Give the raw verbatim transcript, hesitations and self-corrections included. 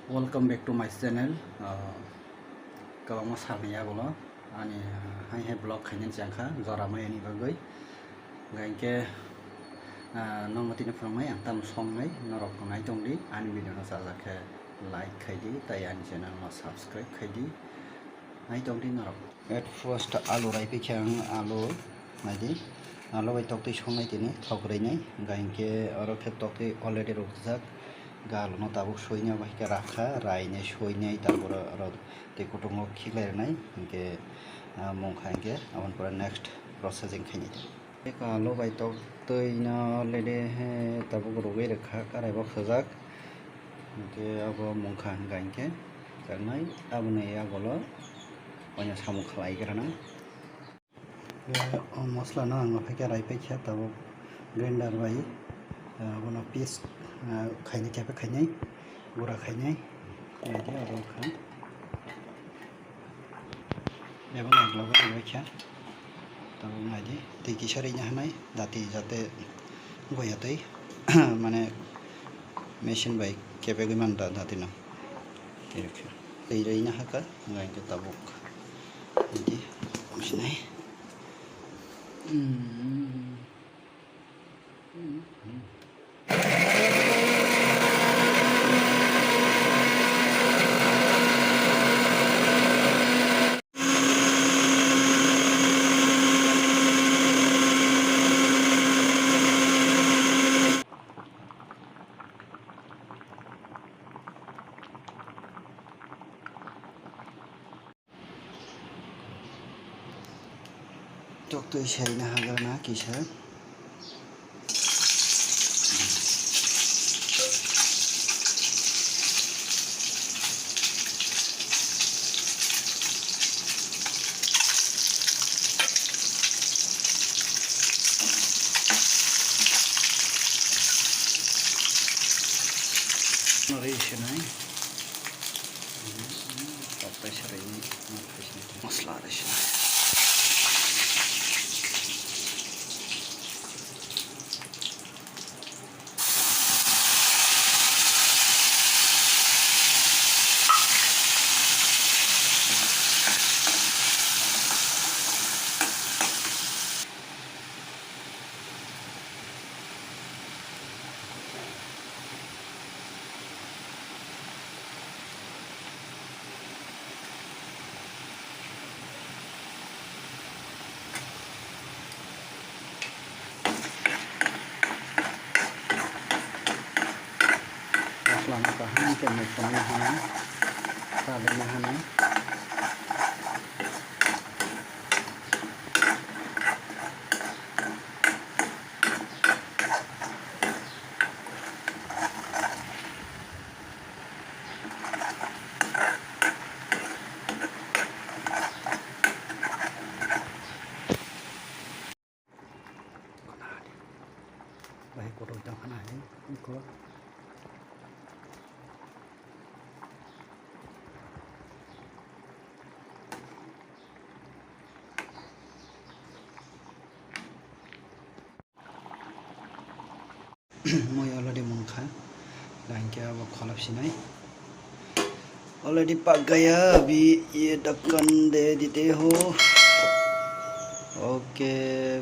Welcome back to my channel. Ah, kwbangma salni yagulo ani, ah, hai hai vlog khainani chengkha jora mayani bagwi. Hingkhe, ah, nokno tini phwrwngmai ang tamo songnai norok nai tongdi, ani video no chajak khe like khaidi, tai ani channel no subscribe khaidi, nai tongdi norok. At first alu rai pikhe ang alu naidi, alu bai toktwi songnai tini thok rwinai, hingkhe oro khe toktwi already rukjak, ga alu no tabuk soinai abo hai khe rakha, rainai soinai, tarpore oro twi kutung o khiklai rwnai, hingkhe, ah, mungkha hingkhe aboni pore next processing khainai. Eko alu bai toktwi no already he tabuk rugwi rwkha, karai bo khajak. Hingkhe abo mungkha hingkha hingkhe chaknai aboni yagulo waisa samung khlai gra na. O mosola no ang phaikhe rai paikha tabuk grinder bai, abono paste khainai khe khainai gura khainai. Naidi abo kha. Ebo naiglok bai kha. Tabuk naidi twi kisa rwina hanai dati jate goya twi mane machine bai kebegwi man da dati no. Twi rwina haka hingkhe tabuk naidi sinai. Toktwi saina hagra na kisa. Rwi sinai. Mosola rwi sinai. Mosola no kaham khe muchungwi hwnwi salai ma hwnwi. Bahai kotor tong khana hai, iko. Moi already mungkha, hingkhe abo kholop sinai. Already pak gaya, abhi ye dhakkan de dete ho. Okay.